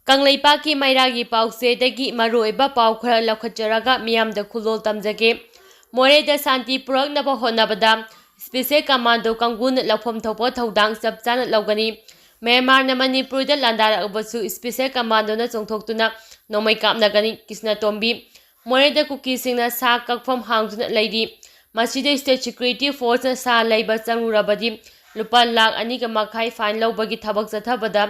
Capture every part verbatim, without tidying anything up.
ꯀꯪꯂꯩꯄꯥꯛꯀꯤ ꯃꯩꯔꯥꯒꯤ ꯄꯥꯎꯆꯦꯗꯒꯤ ꯃꯔꯨꯑꯣꯏꯕ ꯄꯥꯎ ꯈꯔ ꯂꯧꯈꯠꯆꯔꯒ ꯃꯤꯌꯥꯝꯗ ꯈꯨꯂꯣꯜ ꯇꯝꯖꯒꯦ꯫ ꯃꯣꯔꯦꯗ ꯁꯥꯟꯇꯤ ꯄꯨꯔꯛꯅꯕ ꯍꯣꯠꯅꯕꯗ Special Commando ꯀꯥꯡꯕꯨꯅ ꯂꯧꯐꯝ ꯊꯣꯛꯄ ꯊꯧꯗꯥꯡ ꯆꯞ ꯆꯥꯅ ꯂꯧꯒꯅꯤ꯫ ꯃ꯭ꯌꯥꯟꯃꯥꯔꯅ ꯃꯅꯤꯄꯨꯔꯗ ꯂꯥꯟꯗꯥꯔꯛꯂꯕꯁꯨ Special Commandoꯅ ꯆꯣꯡꯊꯣꯛꯇꯨꯅ ꯅꯣꯡꯃꯩ ꯀꯥꯞꯅꯒꯅꯤ꯫ ꯀ꯭ꯔꯤꯁꯅꯇꯣꯝꯕꯤ꯫ ꯃꯣꯔꯦꯗ ꯀꯨꯀꯤꯁꯤꯡꯅ ꯁꯥ ꯀꯛꯐꯝ ꯍꯥꯡꯗꯨꯅ ꯂꯩꯔꯤ꯫ ꯃꯁꯤꯗ State Security Forceꯅ ꯁꯥ ꯂꯩꯕ ꯆꯪꯂꯨꯔꯕꯗꯤ ꯂꯨꯄꯥ ꯂꯥꯈ ꯑꯅꯤꯒ ꯃꯈꯥꯏ fine ꯂꯧꯕꯒꯤ ꯊꯕꯛ ꯆꯠꯊꯕꯗ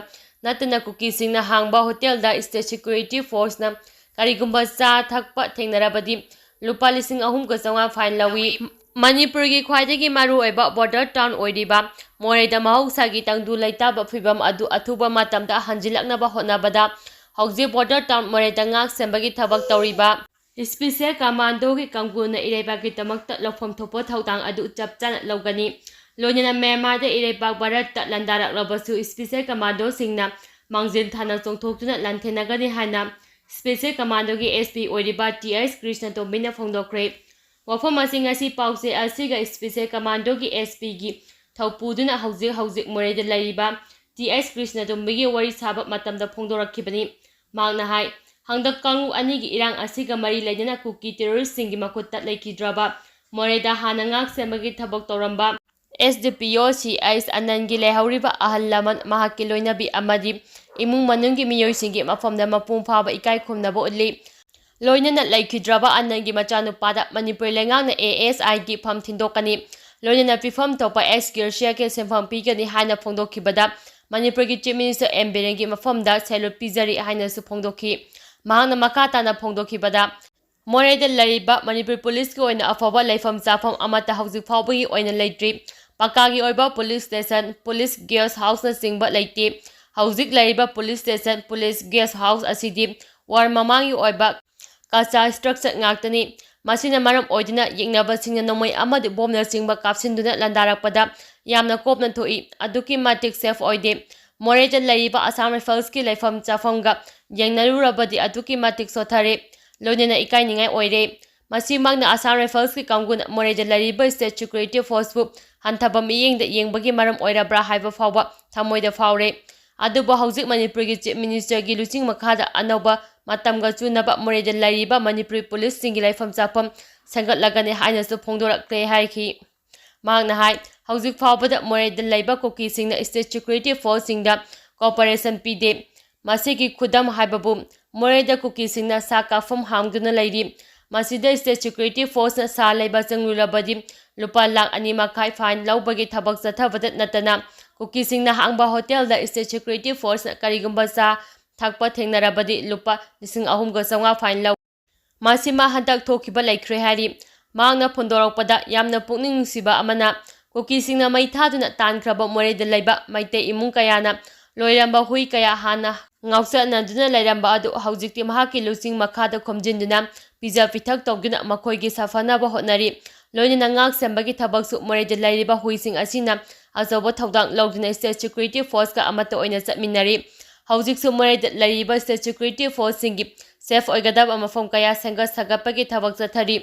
ꯅꯠꯇꯅ ꯀꯨꯀꯤꯁꯤꯡꯅ ꯍꯥꯡꯕ ꯍꯣꯇꯦꯜꯗ State Security Forceꯅ ꯀꯔꯤꯒꯨꯝꯕ ꯆꯥ ꯊꯛꯄ ꯊꯦꯡꯅꯔꯕꯗꯤ ꯂꯨꯄꯥ ꯂꯤꯁꯤꯡ ꯑꯍꯨꯝꯒ ꯆꯥꯝꯃꯉꯥ fine ꯂꯧꯏ꯫ ꯃꯅꯤꯄꯨꯔꯒꯤ ꯈ꯭ꯋꯥꯏꯗꯒꯤ ꯃꯔꯨꯑꯣꯏꯕ border town ꯑꯣꯏꯔꯤꯕ ꯃꯣꯔꯦꯗ ꯃꯍꯧꯁꯥꯒꯤ ꯇꯪꯗꯨ ꯂꯩꯇꯥꯕ ꯐꯤꯕꯝ ꯑꯗꯨ ꯑꯊꯨꯕ ꯃꯇꯝꯗ ꯍꯟꯖꯤꯜꯂꯛꯅꯕ ꯍꯣꯠꯅꯕꯗ ꯍꯧꯖꯤꯛ border town ꯃꯣꯔꯦꯗ ꯉꯥꯛ ꯁꯦꯟꯕꯒꯤ ꯊꯕꯛ ꯇꯧꯔꯤꯕ Special Commandoꯒꯤ ꯀꯥꯡꯕꯨꯅ ꯏꯔꯩꯕꯥꯛꯀꯤꯗꯃꯛꯇ ꯂꯧꯐꯝ ꯊꯣꯛꯄ ꯊꯧꯗꯥꯡ ꯑꯗꯨ ꯆꯞ ꯆꯥꯅ ꯂꯧꯒꯅꯤ꯫ ꯂꯣꯏꯅꯅ ꯃ꯭ꯌꯥꯟꯃꯥꯔꯗ ꯏꯔꯩꯕꯥꯛ ꯚꯥꯔꯠꯇ ꯂꯥꯟꯗꯥꯔꯛꯂꯕꯁꯨ Special Commandoꯁꯤꯡꯅ ꯃꯥꯡꯖꯤꯜ ꯊꯥꯅ ꯆꯣꯡꯊꯣꯛꯇꯨꯅ ꯂꯥꯟꯊꯦꯡꯅꯒꯅꯤ ꯍꯥꯏꯅ Special Commandoꯒꯤ SP ꯑꯣꯏꯔꯤꯕ ꯇꯤ ꯑꯩꯆ ꯀ꯭ꯔꯤꯁꯅꯇꯣꯝꯕꯤꯅ ꯐꯣꯡꯗꯣꯛꯈ꯭ꯔꯦ꯫ ꯋꯥꯐꯝ ꯑꯁꯤ ꯉꯁꯤ ꯄꯥꯎꯆꯦ ꯑꯁꯤꯒ Special Commandoꯒꯤ SPꯒꯤ ꯊꯧꯄꯨꯗꯨꯅ ꯍꯧꯖꯤꯛ ꯍꯧꯖꯤꯛ ꯃꯣꯔꯦꯗ ꯂꯩꯔꯤꯕ ꯇꯤ ꯑꯩꯆ ꯀ꯭ꯔꯤꯁꯅꯇꯣꯝꯕꯤꯒꯤ ꯋꯥꯔꯤ ꯁꯥꯕ ꯃꯇꯝꯗ ꯐꯣꯡꯗꯣꯔꯛꯈꯤꯕꯅꯤ꯫ ꯃꯍꯥꯛꯅ ꯍꯥꯏ, ꯍꯟꯗꯛ ꯀꯥꯡꯂꯨꯞ ꯑꯅꯤꯒꯤ ꯏꯔꯥꯡ ꯑꯁꯤꯒ ꯃꯔꯤ ꯂꯩꯅꯅ ꯀꯨꯀꯤ terroristꯁꯤꯡꯒꯤ ꯃꯈꯨꯠꯇ ꯂꯩꯈꯤꯗ꯭ꯔꯕ ꯃꯣꯔꯦꯗ ꯍꯥꯟꯅ ꯉꯥꯛ ꯁꯦꯟꯕꯒꯤ ꯊꯕꯛ ꯇꯧꯔꯝꯕ SDPO ꯁꯤ ꯑꯩꯆ ꯑꯅꯟꯒꯤ ꯂꯩꯍꯧꯔꯤꯕ ꯑꯍꯜ ꯂꯃꯟ, ꯃꯍꯥꯛꯀꯤ ꯂꯣꯏꯅꯕꯤ ꯑꯃꯗꯤ ꯏꯃꯨꯡ ꯃꯅꯨꯡꯒꯤ ꯃꯤꯑꯣꯏꯁꯤꯡꯒꯤ ꯃꯐꯝꯗ ꯃꯄꯨꯡ ꯐꯥꯕ ꯏꯀꯥꯏ ꯈꯨꯝꯅꯕ ꯎꯠꯂꯤ꯫ ꯂꯣꯏꯅꯅ ꯂꯩꯈꯤꯗ꯭ꯔꯕ ꯑꯅꯟꯒꯤ ꯃꯆꯥꯅꯨꯄꯥꯗ ꯃꯅꯤꯄꯨꯔ ꯂꯩꯉꯥꯛꯅ ASIꯒꯤ ꯐꯝ ꯊꯤꯟꯗꯣꯛꯀꯅꯤ꯫ ꯂꯣꯏꯅꯅ ꯄꯤꯐꯝ ꯊꯣꯛꯄ ꯑꯦꯁ ꯒ꯭ꯔꯤꯁꯤꯌꯥꯒꯤ ꯁꯦꯟꯐꯝ ꯄꯤꯒꯅꯤ ꯍꯥꯏꯅ ꯐꯣꯡꯗꯣꯛꯈꯤꯕꯗ ꯃꯅꯤꯄꯨꯔꯒꯤ Chief Minister ꯑꯦꯟ ꯕꯤꯔꯦꯟꯒꯤ ꯃꯐꯝꯗ salute ꯄꯤꯖꯔꯤ ꯍꯥꯏꯅꯁꯨ ꯐꯣꯡꯗꯣꯛꯈꯤ꯫ ꯃꯍꯥꯛꯅ ꯃꯈꯥ ꯇꯥꯅ ꯐꯣꯡꯗꯣꯛꯈꯤꯕꯗ, ꯃꯣꯔꯦꯗ ꯂꯩꯔꯤꯕ ꯃꯅꯤꯄꯨꯔ ꯄꯨꯂꯤꯁꯀꯤ ꯑꯣꯏꯅ ꯑꯐꯕ ꯂꯩꯐꯝ ꯆꯥꯐꯝ ꯑꯃꯠꯇ ꯍꯧꯖꯤꯛ ꯐꯥꯎꯕꯒꯤ ꯑꯣꯏꯅ ꯂꯩꯇ꯭ꯔꯤ꯫ ꯄꯀꯥꯒꯤ ꯑꯣꯏꯕ police station, police guest houseꯅꯆꯤꯡꯕ ꯂꯩꯇꯦ꯫ ꯍꯧꯖꯤꯛ ꯂꯩꯔꯤꯕ police station, police guest house ꯑꯁꯤꯗꯤ war ꯃꯃꯥꯡꯒꯤ ꯑꯣꯏꯕ ꯀꯆꯥ structure ꯉꯥꯛꯇꯅꯤ꯫ ꯃꯁꯤꯅ ꯃꯔꯝ ꯑꯣꯏꯗꯨꯅ ꯌꯦꯛꯅꯕꯁꯤꯡꯅ ꯅꯣꯡꯃꯩ ꯑꯃꯗꯤ ꯕꯣꯝꯅꯆꯤꯡꯕ ꯀꯥꯞꯁꯤꯟꯗꯨꯅ ꯂꯥꯟꯗꯥꯔꯛꯄꯗ ꯌꯥꯝꯅ ꯀꯣꯝꯅ ꯊꯣꯛꯏ꯫ ꯑꯗꯨꯛꯀꯤ ꯃꯇꯤꯛ safe ꯑꯣꯏꯗꯦ꯫ ꯃꯣꯔꯦꯗ ꯂꯩꯔꯤꯕ Assam Riflesꯀꯤ ꯂꯩꯐꯝ ꯆꯥꯐꯝꯒ ꯌꯦꯡꯅꯔꯨꯔꯕꯗꯤ ꯑꯗꯨꯛꯀꯤ ꯃꯇꯤꯛ ꯁꯣꯠꯊꯔꯦ꯫ ꯂꯣꯏꯅꯅ ꯏꯀꯥꯏꯅꯤꯡꯉꯥꯏ ꯑꯣꯏꯔꯦ꯫ ꯃꯁꯤꯃꯛꯅ Assam Riflesꯀꯤ ꯀꯥꯡꯕꯨꯅ ꯃꯣꯔꯦꯗ ꯂꯩꯔꯤꯕ State Security Forceꯄꯨ ꯍꯟꯊꯕ ꯃꯤꯠꯌꯦꯡꯗ ꯌꯦꯡꯕꯒꯤ ꯃꯔꯝ ꯑꯣꯏꯔꯕ꯭ꯔꯥ ꯍꯥꯏꯕ ꯐꯥꯎꯕ ꯊꯃꯣꯏꯗ ꯐꯥꯎꯔꯦ꯫ ꯑꯗꯨꯕꯨ ꯍꯧꯖꯤꯛ ꯃꯅꯤꯄꯨꯔꯒꯤ Chief Ministerꯒꯤ ꯂꯨꯆꯤꯡ ꯃꯈꯥꯗ ꯑꯅꯧꯕ ꯃꯇꯝꯒ ꯆꯨꯅꯕ ꯃꯣꯔꯦꯗ ꯂꯩꯔꯤꯕ ꯃꯅꯤꯄꯨꯔꯤ policeꯁꯤꯡꯒꯤ ꯂꯩꯐꯝ ꯆꯥꯐꯝ ꯁꯦꯝꯒꯠꯂꯒꯅꯤ ꯍꯥꯏꯅꯁꯨ ꯐꯣꯡꯗꯣꯔꯛꯂꯦ ꯍꯥꯏꯈꯤ꯫ ꯃꯍꯥꯛꯅ ꯍꯥꯏ, ꯍꯧꯖꯤꯛ ꯐꯥꯎꯕꯗ ꯃꯣꯔꯦꯗ ꯂꯩꯕ ꯀꯨꯀꯤꯁꯤꯡꯅ state security forceꯁꯤꯡꯗ cooperation ꯄꯤꯗꯦ꯫ ꯃꯁꯤꯒꯤ ꯈꯨꯗꯝ ꯍꯥꯏꯕꯕꯨ ꯃꯣꯔꯦꯗ ꯀꯨꯀꯤꯁꯤꯡꯅ ꯁꯥ ꯀꯥꯞꯐꯝ ꯍꯥꯡꯗꯨꯅ ꯂꯩꯔꯤ꯫ ꯃꯁꯤꯗ state security forceꯅ ꯁꯥ ꯂꯩꯕ ꯆꯪꯂꯨꯔꯕꯗꯤ ꯂꯨꯄꯥ ꯂꯥꯈ ꯑꯅꯤ ꯃꯈꯥꯏ fine ꯂꯧꯕꯒꯤ ꯊꯕꯛ ꯆꯠꯊꯕꯗ ꯅꯠꯇꯅ ꯀꯨꯀꯤꯁꯤꯡꯅ ꯍꯥꯡꯕ hotelꯗ state security forceꯅ ꯀꯔꯤꯒꯨꯝꯕ ꯆꯥ ꯊꯛꯄ ꯊꯦꯡꯅꯔꯕꯗꯤ ꯂꯨꯄꯥ ꯂꯤꯁꯤꯡ ꯑꯍꯨꯝꯒ ꯆꯥꯝꯃꯉꯥ fine ꯂꯧ꯫ ꯃꯁꯤꯃ ꯍꯟꯗꯛ ꯊꯣꯛꯈꯤꯕ ꯂꯩꯈ꯭ꯔꯦ ꯍꯥꯏꯔꯤ꯫ ꯃꯍꯥꯛꯅ ꯐꯣꯡꯗꯣꯔꯛꯄꯗ ꯌꯥꯝꯅ ꯄꯨꯛꯅꯤꯡ ꯅꯨꯡꯁꯤꯕ ꯑꯃꯅ, ꯀꯨꯀꯤꯁꯤꯡꯅ ꯃꯩ ꯊꯥꯗꯨꯅ ꯇꯥꯟꯈ꯭ꯔꯕ ꯃꯣꯔꯦꯗ ꯂꯩꯕ ꯃꯩꯇꯩ ꯏꯃꯨꯡ ꯀꯌꯥꯅ ꯂꯣꯏꯔꯝꯕ ꯍꯨꯏ ꯀꯌꯥ ꯍꯥꯟꯅ ꯉꯥꯎꯆꯠꯅꯗꯨꯅ ꯂꯩꯔꯝꯕ ꯑꯗꯨ ꯍꯧꯖꯤꯛꯇꯤ ꯃꯍꯥꯛꯀꯤ ꯂꯨꯆꯤꯡ ꯃꯈꯥꯗ ꯈꯣꯝꯖꯤꯟꯗꯨꯅ ꯄꯤꯖ ꯄꯤꯊꯛ ꯇꯧꯗꯨꯅ ꯃꯈꯣꯏꯒꯤ ꯁꯥꯐꯅꯕ ꯍꯣꯠꯅꯔꯤ꯫ ꯂꯣꯏꯅꯅ ꯉꯥꯛ ꯁꯦꯟꯕꯒꯤ ꯊꯕꯛꯁꯨ ꯃꯣꯔꯦꯗ ꯂꯩꯔꯤꯕ ꯍꯨꯏꯁꯤꯡ ꯑꯁꯤꯅ ꯑꯆꯧꯕ ꯊꯧꯗꯥꯡ ꯂꯧꯗꯨꯅ state security forceꯀ ꯑꯃꯠꯇ ꯑꯣꯏꯅ ꯆꯠꯃꯤꯟꯅꯔꯤ꯫ ꯍꯧꯖꯤꯛꯁꯨ ꯃꯣꯔꯦꯗ ꯂꯩꯔꯤꯕ state security forceꯁꯤꯡꯒꯤ safe ꯑꯣꯏꯒꯗꯕ ꯃꯐꯝ ꯀꯌꯥ ꯁꯦꯝꯒꯠ ꯁꯥꯒꯠꯄꯒꯤ ꯊꯕꯛ ꯆꯠꯊꯔꯤ꯫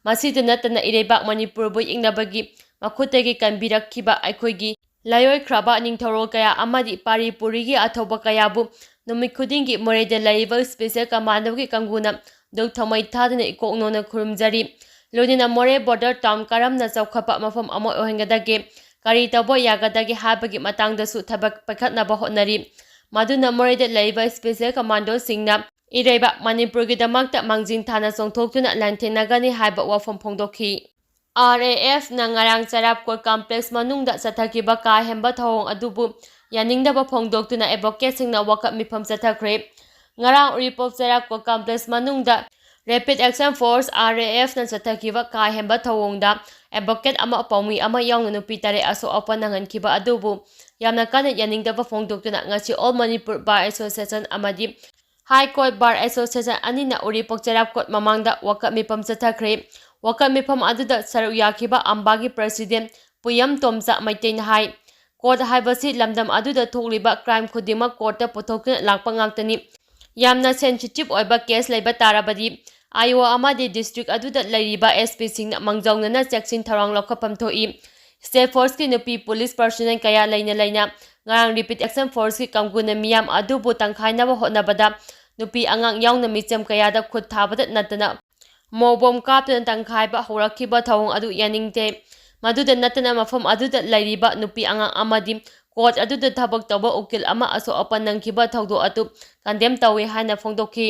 ꯃꯁꯤꯗ ꯅꯠꯇꯅ ꯏꯔꯩꯕꯥꯛ ꯃꯅꯤꯄꯨꯔꯕꯨ ꯌꯦꯛꯅꯕꯒꯤ ꯃꯈꯨꯠꯇꯒꯤ ꯀꯟꯕꯤꯔꯛꯈꯤꯕ ꯑꯩꯈꯣꯏꯒꯤ ꯂꯥꯏꯑꯣꯏꯈ꯭ꯔꯕ ꯅꯤꯡꯊꯧꯔꯣꯜ ꯀꯌꯥ ꯑꯃꯗꯤ ꯄꯥꯔꯤ ꯄꯨꯔꯤꯒꯤ ꯑꯊꯧꯕ ꯀꯌꯥꯕꯨ ꯅꯨꯃꯤꯠ ꯈꯨꯗꯤꯡꯒꯤ ꯃꯣꯔꯦꯗ ꯂꯩꯔꯤꯕ special commandoꯒꯤ ꯀꯥꯡꯕꯨꯅ ꯗꯨꯛ ꯊꯧꯃꯩ ꯊꯥꯗꯨꯅ ꯏꯀꯣꯛ ꯅꯣꯟꯅ ꯈꯨꯔꯨꯝꯖꯔꯤ꯫ ꯂꯣꯏꯅꯅ ꯃꯣꯔꯦ border town ꯀꯔꯝꯅ ꯆꯥꯎꯈꯠꯄ ꯃꯐꯝ ꯑꯃ ꯑꯣꯏꯍꯟꯒꯗꯒꯦ, ꯀꯔꯤ ꯇꯧꯕ ꯌꯥꯒꯗꯒꯦ ꯍꯥꯏꯕꯒꯤ ꯃꯇꯥꯡꯗꯁꯨ ꯊꯕꯛ ꯄꯥꯏꯈꯠꯅꯕ ꯍꯣꯠꯅꯔꯤ꯫ ꯃꯗꯨꯅ ꯃꯣꯔꯦꯗ ꯂꯩꯔꯤꯕ special commandoꯁꯤꯡꯅ ꯏꯔꯩꯕꯥꯛ ꯃꯅꯤꯄꯨꯔꯒꯤꯗꯃꯛꯇ ꯃꯥꯡꯖꯤꯟ ꯊꯥꯅ ꯆꯣꯡꯊꯣꯛꯇꯨꯅ ꯂꯥꯟꯊꯦꯡꯅꯒꯅꯤ ꯍꯥꯏꯕ ꯋꯥꯐꯝ ꯐꯣꯡꯗꯣꯛꯈꯤ꯫ RAFꯅ ꯉꯔꯥꯡ ꯆꯔꯥꯞꯀꯣꯠ complex ꯃꯅꯨꯡꯗ ꯆꯠꯊꯈꯤꯕ ꯀꯥ ꯍꯦꯟꯕ ꯊꯧꯑꯣꯡ ꯑꯗꯨꯕꯨ ꯌꯥꯅꯤꯡꯗꯕ ꯐꯣꯡꯗꯣꯛꯇꯨꯅ advocateꯁꯤꯡꯅ ꯋꯥꯀꯠ ꯃꯤꯐꯝ ꯆꯠꯊꯈ꯭ꯔꯦ꯫ ꯉꯔꯥꯡ ꯎꯔꯤꯄꯣꯛ ꯆꯔꯥꯞꯀꯣꯠ complex ꯃꯅꯨꯡꯗ Rapid Action Force, RAFꯅ ꯆꯠꯊꯈꯤꯕ ꯀꯥ ꯍꯦꯟꯕ ꯊꯧꯑꯣꯡꯗ advocate ꯑꯃ, ꯄꯥꯎꯃꯤ ꯑꯃ ꯌꯥꯎꯅ ꯅꯨꯄꯤ ꯇꯔꯦꯠ ꯑꯁꯣꯛ ꯑꯄꯟ ꯅꯪꯍꯟꯈꯤꯕ ꯑꯗꯨꯕꯨ ꯌꯥꯝꯅ ꯀꯟꯅ ꯌꯥꯅꯤꯡꯗꯕ ꯐꯣꯡꯗꯣꯛꯇꯨꯅ ꯉꯁꯤ All Manipur Bar Association ꯑꯃꯗꯤ High Court Bar Association ꯑꯅꯤꯅ ꯎꯔꯤꯄꯣꯛ ꯆꯔꯥꯞꯀꯣꯠ ꯃꯃꯥꯡꯗ ꯋꯥꯀꯠ ꯃꯤꯐꯝ ꯆꯠꯊꯈ꯭ꯔꯦ꯫ ꯋꯥꯀꯠ ꯃꯤꯐꯝ ꯑꯗꯨꯗ ꯁꯔꯨꯛ ꯌꯥꯈꯤꯕ ꯑꯝꯕꯥꯒꯤ president ꯄꯨꯌꯝ ꯇꯣꯝꯆꯥ ꯃꯩꯇꯩꯅ ꯍꯥꯏ, court ꯍꯥꯏꯕꯁꯤ ꯂꯝꯗꯝ ꯑꯗꯨꯗ ꯊꯣꯛꯂꯤꯕ crime ꯈꯨꯗꯤꯡꯃꯛ courtꯇ ꯄꯨꯊꯣꯛꯇꯨꯅ ꯂꯥꯛꯄ ꯉꯥꯛꯇꯅꯤ꯫ ꯌꯥꯝꯅ sensitive ꯑꯣꯏꯕ case ꯂꯩꯕ ꯇꯥꯔꯕꯗꯤ IO ꯑꯃꯗꯤ district ꯑꯗꯨꯗ ꯂꯩꯔꯤꯕ SPꯁꯤꯡꯅ ꯃꯥꯡꯖꯧꯅꯅ ꯆꯦꯛꯁꯤꯟ ꯊꯧꯔꯥꯡ ꯂꯧꯈꯠꯐꯝ ꯊꯣꯛꯏ꯫ State Forceꯀꯤ ꯅꯨꯄꯤ police personnel ꯀꯌꯥ ꯂꯩꯅ ꯂꯩꯅ ꯉꯔꯥꯡ Rapid Action Forceꯀꯤ ꯀꯥꯡꯕꯨꯅ ꯃꯤꯌꯥꯝ ꯑꯗꯨꯕꯨ ꯇꯪꯈꯥꯏꯅꯕ ꯍꯣꯠꯅꯕꯗ ꯅꯨꯄꯤ ꯑꯉꯥꯡ ꯌꯥꯎꯅ ꯃꯤꯆꯝ ꯀꯌꯥꯗ ꯈꯨꯠ ꯊꯥꯕꯗ ꯅꯠꯇꯅ mobile bomb ꯀꯥꯞꯇꯨꯅ ꯇꯪꯈꯥꯏꯕ ꯍꯧꯔꯛꯈꯤꯕ ꯊꯧꯑꯣꯡ ꯑꯗꯨ ꯌꯥꯅꯤꯡꯗꯦ꯫ ꯃꯗꯨꯗ ꯅꯠꯇꯅ ꯃꯐꯝ ꯑꯗꯨꯗ ꯂꯩꯔꯤꯕ ꯅꯨꯄꯤ ꯑꯉꯥꯡ ꯑꯃꯗꯤ court ꯑꯗꯨꯗ ꯊꯕꯛ ꯇꯧꯕ ꯎꯀꯤꯜ ꯑꯃ ꯑꯁꯣꯛ ꯑꯄꯟ ꯅꯪꯈꯤꯕ ꯊꯧꯗꯣꯛ ꯑꯗꯨ condemn ꯇꯧꯏ ꯍꯥꯏꯅ ꯐꯣꯡꯗꯣꯛꯈꯤ꯫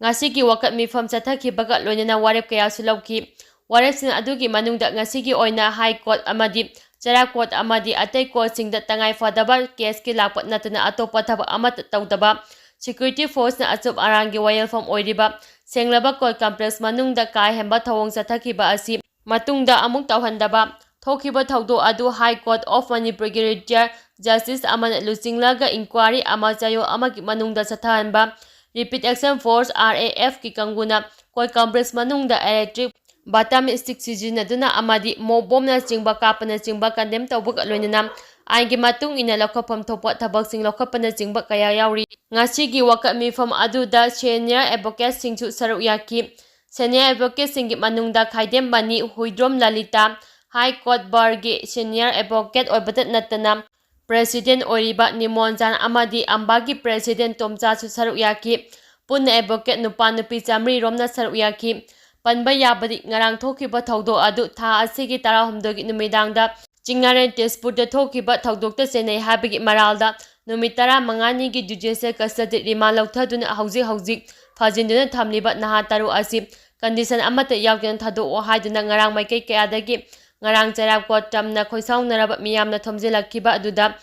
ꯉꯁꯤꯒꯤ ꯋꯥꯀꯠ ꯃꯤꯐꯝ ꯆꯠꯊꯈꯤꯕꯒ ꯂꯣꯏꯅꯅ ꯋꯥꯔꯦꯞ ꯀꯌꯥꯁꯨ ꯂꯧꯈꯤ꯫ ꯋꯥꯔꯦꯞꯁꯤꯡ ꯑꯗꯨꯒꯤ ꯃꯅꯨꯡꯗ ꯉꯁꯤꯒꯤ ꯑꯣꯏꯅ High Court ꯑꯃꯗꯤ ꯆꯩꯔꯥꯛ court ꯑꯃꯗꯤ ꯑꯇꯩ courtꯁꯤꯡꯗ ꯇꯉꯥꯏ ꯐꯗꯕ caseꯀꯤ ꯂꯥꯛꯄ ꯅꯠꯇꯅ ꯑꯇꯣꯞꯄ ꯊꯕꯛ ꯑꯃꯠꯇ ꯇꯧꯗꯕ, security forceꯅ ꯑꯆꯨꯝ ꯑꯔꯥꯟꯒꯤ ꯋꯥꯌꯦꯜꯐꯝ ꯑꯣꯏꯔꯤꯕ ꯁꯦꯡꯂꯕ court complex ꯃꯅꯨꯡꯗ ꯀꯥ ꯍꯦꯟꯕ ꯊꯧꯑꯣꯡ ꯆꯠꯊꯈꯤꯕ ꯑꯁꯤ ꯃꯇꯨꯡꯗ ꯑꯃꯨꯛ ꯇꯧꯍꯟꯗꯕ, ꯊꯣꯛꯈꯤꯕ ꯊꯧꯗꯣꯛ ꯑꯗꯨ High Court of Manipurꯒꯤ retired justice ꯑꯃꯅ ꯂꯨꯆꯤꯡꯂꯒ inquiry ꯑꯃ ꯆꯌꯣꯜ ꯑꯃꯒꯤ ꯃꯅꯨꯡꯗ ꯆꯠꯊꯍꯟꯕ, Rapid Action Force, RAFꯀꯤ ꯀꯥꯡꯕꯨꯅ court complex ꯃꯅꯨꯡꯗ electric button stick ꯁꯤꯖꯤꯟꯅꯗꯨꯅ ꯑꯃꯗꯤ mobile bombꯅꯆꯤꯡꯕ ꯀꯥꯞꯄꯅꯆꯤꯡꯕ condemn ꯇꯧꯕꯒ ꯂꯣꯏꯅꯅ ꯑꯥꯏꯟꯒꯤ ꯃꯇꯨꯡ ꯏꯟꯅ ꯂꯧꯈꯠꯐꯝ ꯊꯣꯛꯄ ꯊꯕꯛꯁꯤꯡ ꯂꯧꯈꯠꯄꯅꯆꯤꯡꯕ ꯀꯌꯥ ꯌꯥꯎꯔꯤ꯫ ꯉꯁꯤꯒꯤ ꯋꯥꯀꯠ ꯃꯤꯐꯝ ꯑꯗꯨꯗ senior advocateꯁꯤꯡꯁꯨ ꯁꯔꯨꯛ ꯌꯥꯈꯤ꯫ Senior advocateꯁꯤꯡꯒꯤ ꯃꯅꯨꯡꯗ ꯈꯥꯏꯗꯦꯝ ꯃꯅꯤ, ꯍꯨꯏꯗ꯭ꯔꯣꯝ ꯂꯂꯤꯇꯥ, High Court barꯒꯤ senior advocate ꯑꯣꯏꯕꯇ ꯅꯠꯇꯅ president ꯑꯣꯏꯔꯤꯕ ꯅꯤꯃꯣꯟꯖꯥꯟ ꯑꯃꯗꯤ ꯑꯝꯕꯥꯒꯤ president ꯇꯣꯝꯆꯥꯁꯨ ꯁꯔꯨꯛ ꯌꯥꯈꯤ꯫ ꯄꯨꯟꯅ advocate ꯅꯨꯄꯥ ꯅꯨꯄꯤ ꯆꯥꯃꯔꯤ ꯔꯣꯝꯅ ꯁꯔꯨꯛ ꯌꯥꯈꯤ꯫ ꯄꯟꯕ ꯌꯥꯕꯗꯤ ꯉꯔꯥꯡ ꯊꯣꯛꯈꯤꯕ ꯊꯧꯗꯣꯛ ꯑꯗꯨ ꯊꯥ ꯑꯁꯤꯒꯤ ꯇꯔꯥꯍꯨꯝꯗꯣꯏꯒꯤ ꯅꯨꯃꯤꯗꯥꯡꯗ ꯆꯤꯡꯉꯥꯔꯦꯟ ꯇꯦꯖꯄꯨꯔꯗ ꯊꯣꯛꯈꯤꯕ ꯊꯧꯗꯣꯛꯇ ꯆꯦꯟꯅꯩ ꯍꯥꯏꯕꯒꯤ ꯃꯔꯥꯜꯗ ꯅꯨꯃꯤꯠ ꯇꯔꯥꯃꯉꯥꯅꯤꯒꯤ judicial custody remand ꯂꯧꯊꯗꯨꯅ ꯍꯧꯖꯤꯛ ꯍꯧꯖꯤꯛ ꯐꯥꯖꯤꯟꯗꯨꯅ ꯊꯝꯂꯤꯕ ꯅꯍꯥ ꯇꯔꯨꯛ ꯑꯁꯤ condition ꯑꯃꯠꯇ ꯌꯥꯎꯗꯅ ꯊꯥꯗꯣꯛꯑꯣ ꯍꯥꯏꯗꯨꯅ ꯉꯔꯥꯡ ꯃꯥꯏꯀꯩ ꯀꯌꯥꯗꯒꯤ ꯉꯔꯥꯡ ꯆꯩꯔꯥꯛ court ꯇꯝꯅ ꯈꯣꯏꯁꯥꯎꯅꯔꯕ ꯃꯤꯌꯥꯝꯅ ꯊꯣꯝꯖꯤꯜꯂꯛꯈꯤꯕ ꯑꯗꯨꯗ